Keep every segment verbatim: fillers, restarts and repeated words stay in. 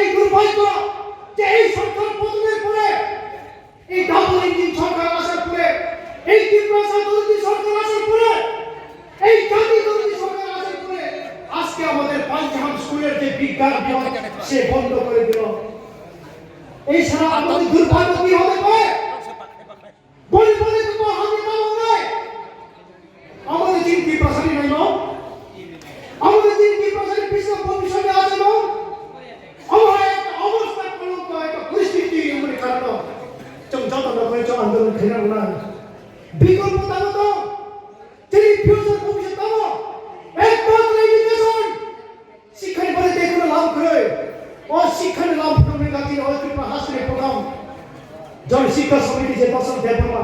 এই দুর্ভাগ্য যে এই সরকার পতনের পরে, এই ডাবল ইঞ্জিন সরকার আসার পরে, এই তিপ্রাসা দরিদ্র সরকার আসার পরে, এই জাতি দরিদ্র সরকার আসার পরে আজকে আমাদের পাঞ্জাব স্কুলের যে বিজ্ঞান বিভাগ সে বন্ধ করে দিল। এই ছাড়া আমাদের দুর্ভাগ্য কি হতে পারে? গরিব বলে তো হাতে পাবো নাই। আমাদের চিন্তি প্রসারী নাই, না? আমাদের চিন্তি প্রসারী বিশ্ব ভবিষ্যতে আছে, না? আমার একটা অবস্থা, কলঙ্ক, একটা পরিস্থিতি এমন কারণ। চং যত রকমের চং আন্দোলন খেলাম না। বিকল্প তারা তো, চিনি ফিউচার ভবিষ্যৎ তারা। একমাত্র এডুকেশন। শিক্ষার পরে যে কোনো লাভ করে। ও শিক্ষার লাভ করবে গাছি, ও ত্রিপুরা হাসপাতালে প্রথম জন শিক্ষা সমিতি যে দর্শন দেবনা।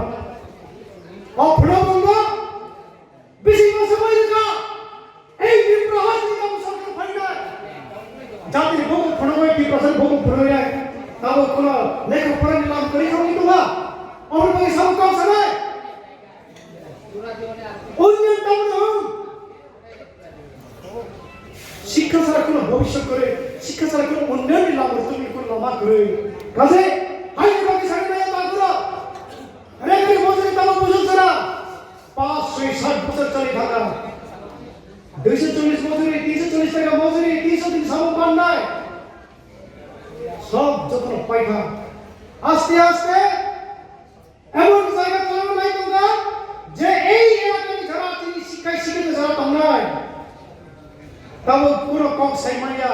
ও প্রণবঙ্গ, বেশি মাসে বাইরে যা। এই ত্রিপুরা হাসপাতালে সরকার ফাইনাল। জাতির বহু প্রণয়, ত্রিপুরা বহু প্রণয়। তাও কোনো লেখাপড়া নিলাম করি খাওয়া কিন্তু না। আমার ভাই সব কাম সারায়। উন্নয়ন তেমন হন। শিক্ষা ছাড়া কোনো ভবিষ্যৎ করে, শিক্ষা ছাড়া কোনো উন্নয়নের লাভ হতো না, কোনো লাভ করে। কাজে হায়দ্রাবাদে সাড়ে নয় লাখ করে, রেলওয়ে মজুরি তামা বুঝুন ছাড়া, পাঁচ, ছয়, সাত বছর চলে থাকা, দুইশো চল্লিশ মজুরি, তিনশো চল্লিশ টাকা মজুরি, তিনশো দিন সামন পান নাই, সব যত্ন পাইখা। আস্তে আস্তে এমন জায়গা চলন নাই তোমরা যে এই এলাকার যারা তিনি শিক্ষায় শিক্ষিত যারা তোমরা তাও কোনো কম সাইমাইয়া